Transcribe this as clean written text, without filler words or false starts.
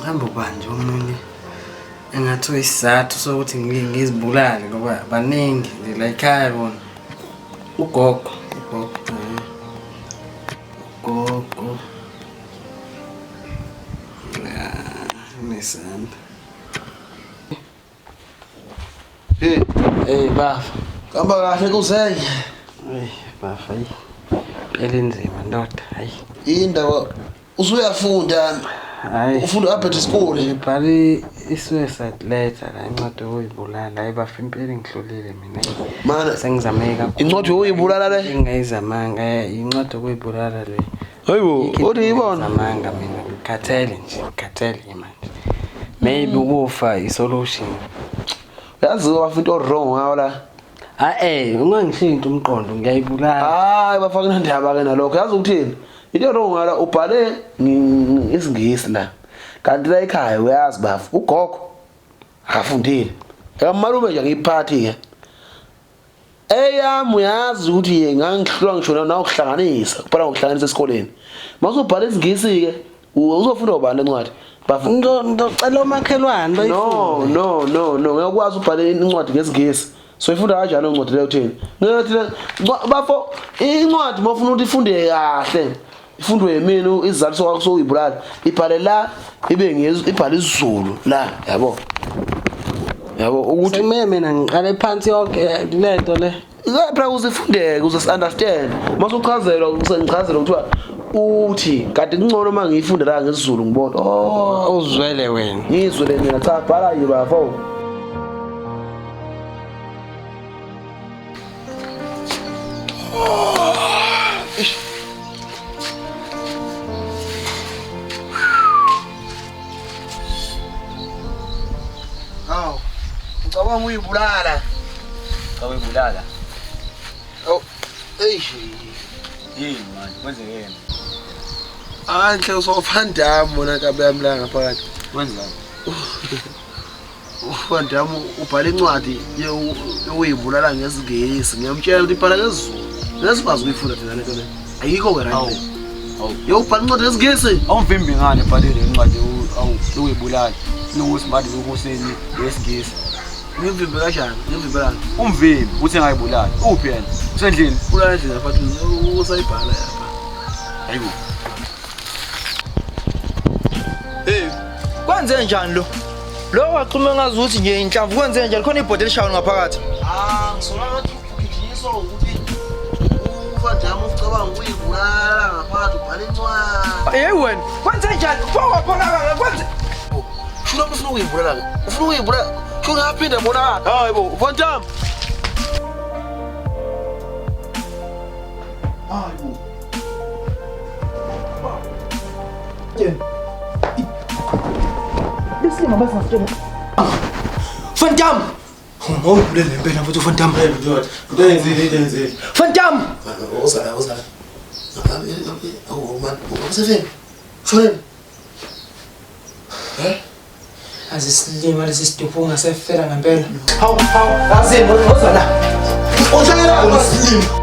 Hamba ubani nje omunye engathi uyisizathu sokuthi ngizibulale ngoba baningi nje la ekhaya bona. Ugogo, ugogo, eh. Ugogo. Ya, unesandla. Hey, Hey bafa. hamba kahle kuzenye. Hey bafa, hey. Impela inzima ndoda, hayi. Indaba usuyafunda. Hayi. Ufunda up at school. Ngibhale i-suicide letter la incwadi yokuyibulala. Hayi bafa impela ngihlulile mina. Mana Sengizame kakhulu. Incwadi yokuyibulala le? Engingayizamanga, incwadi yokuyibulala le. Hayibo, Ayikho into uthi yibona. engingayizamanga mina ngikhathele nje, ngikhathele manje. Maybe ukufa i-solution. Yazi bafuna into wrong ngawo la. Ah eh, ungangishintsha umqondo ngiyayibulala. Hayi bafaka inandaba ke nalokho. Yazi ukuthini? Into wrong ngala ubhale isiNgisi la. Kanti la ekhaya uyazi bafu ugogo akafundile. Ekamalume nje ngiyiphathi ke. Eyami uyazi ukuthi ye ngangihlulwa ngisho nawukuhlanganisa, kubhala ngokuhlanganisa esikoleni. Mawuzobhala isiNgisi ke uzofunda ubani lencwadi? Bafu Ngizocela omakhelwane No, bayifunde. no, no, no. Ngeke ukwazi ubhale incwadi ngesiNgisi. So ifunda kanjani incwadi leyo uthini? Ngithi bafo incwadi mawufuna ukuthi ifunde kahle. Ifundwe yimina isizathu sokwakho sokuyibulala. Ibhale la ibe ngezwe ibhale isiZulu la, yabo. Yabo ukuthi Sekumele mina ngiqale phansi yonke lento le. phela ukuze ifundeke ukuze si-understand uma usuchazelwa usengichazela kuthiwa uthi kanti kungcono uma ngiyifunda la ngesiZulu ngibona oh Uzwele wena. ngizwe le mina cha bhala yibafo Hawu, ucabanga uyibulala. Awuyibulala. Oh, eish. Yini manje kwenzekeni? Anhle usofandam wona kabe yami la ngaphakathi. Wenzani? Ufandam ubhala incwadi yokuyibulala ngesiNgisi. Ngiyamtshela ukuthi ibhala ngesiZulu. Ngesikwazi ukuyifunda thina lento le. Ayikho ke right. Awu. Awu. Yokubhala incwadi ngesiNgisi. Awumvimbi ngani ebhalile incwadi awu yokuyibulala. Nokuthi manje ukuseni yesiNgisi. Ngimvimbe kanjani? Ngimvimbelani? Umvimbi uthi engayibulali. Uphi yena? Usendlini. Ulala endlini lapha usayibhala lapha. Hayibo. Hey, kwenze njani lo? Lo waxhume ngazi ukuthi nje inhlamvu kwenze njani khona ibhodi elishayo ngaphakathi. Ah, ngisola ngathi ugijinyiswa ukuthi uFandamu ucabanga ukuyibulala ngaphakathi ubhala incwadi. Hey wena, kwenze njani? Wawapholakala kwenze Shula ufuna ukuyibulala ke. Ufuna ukuyibulala. Shula ngaphinda bonakala. Hayi bo, Fandamu. Hayi bo. Besilima basingasitshela. Fantam! Mawubulele impela mfethu Fantam. Into eyenzile, into eyenzile. Fantam! Uzala, uzala. Oh man, usefeni. Shoneni. Eh? Azisilima lesi siduphu ungasefela ngempela. Hawu, hawu, azini ozala. Ushayela Usilima.